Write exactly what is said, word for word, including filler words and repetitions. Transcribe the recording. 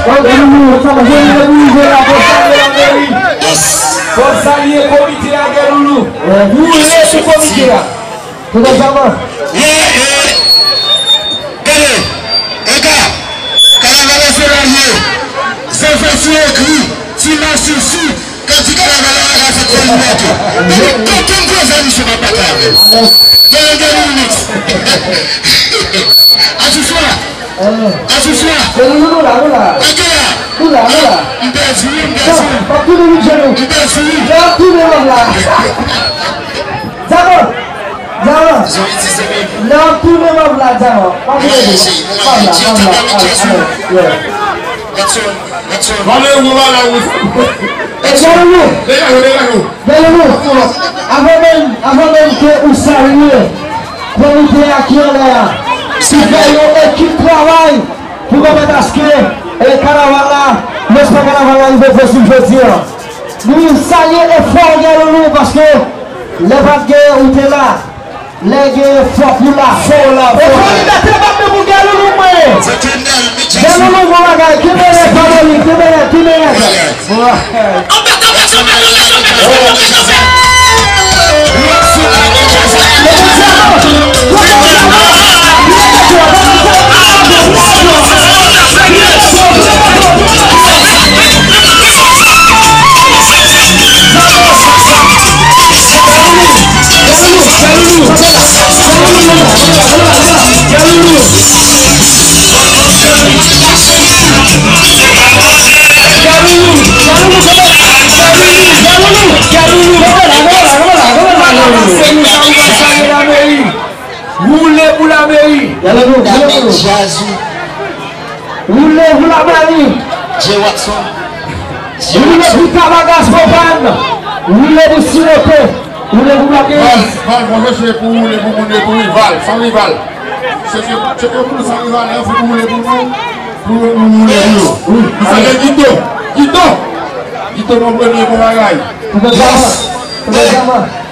Ok, nou, sa va, jodi a, nou rive la, fò salye la meri. Fò salye komite a, Guerloulou. Woule pou komite a. Tout ensemble. Gade, Ega, kanaval la se la l ye. Zanfè sou ekri, ti mach sou sou, kanti kanaval la, la fèt fè libète. Depi kote m kwè zam, misye pa pati avè l. Gade, gade, minit. Asiswa, asiswa. Gade, nou la, nou la. Ega, nou la, nou la. M pèdi, m pèdi. Pa tounen nou jenou. M pèdi. Lè ap tounen wè la. Diamant. Diamant. Lè ap tounen wè la, Diamant. Pa tounen nou. Wè la, wè la, wè la. Vale, wè la, wè. E Guerloulou. Dega yo, dega yo. Guerloulou. Avan menm, avan menm ke ou salye komite a ki anlè a, ki fè yon ekip travay pou pèmèt aske, e, kanaval la, lespè kanaval la rive posib jodi a. Nou salye efò Guerloulou paske lè pa t gen ou te la. Lè gen fò pou la. Fò la, fò la. Efò libète, bat men pou Guerloulou mwen. Guerloulou, bon bagay. Kenbe rèd, Paboli. Kenbe rèd, kenbe rèd. Woule pou lameri. Woule pou lameri. Jay Watson. Woule pou Tabagas Konpann. Woule pou Siwote. Woule pou Makeris. Val, Val, mwen se pou woule pou moun epi wi, Val, san rival. Se ke, se ke moun san rival, an fou woule pou nou. Pou nou woule pou yo. Wi. Nou fè de Guito. Guito. Guito, nou premye bon bagay. Tout ensemble. Tout ensemble.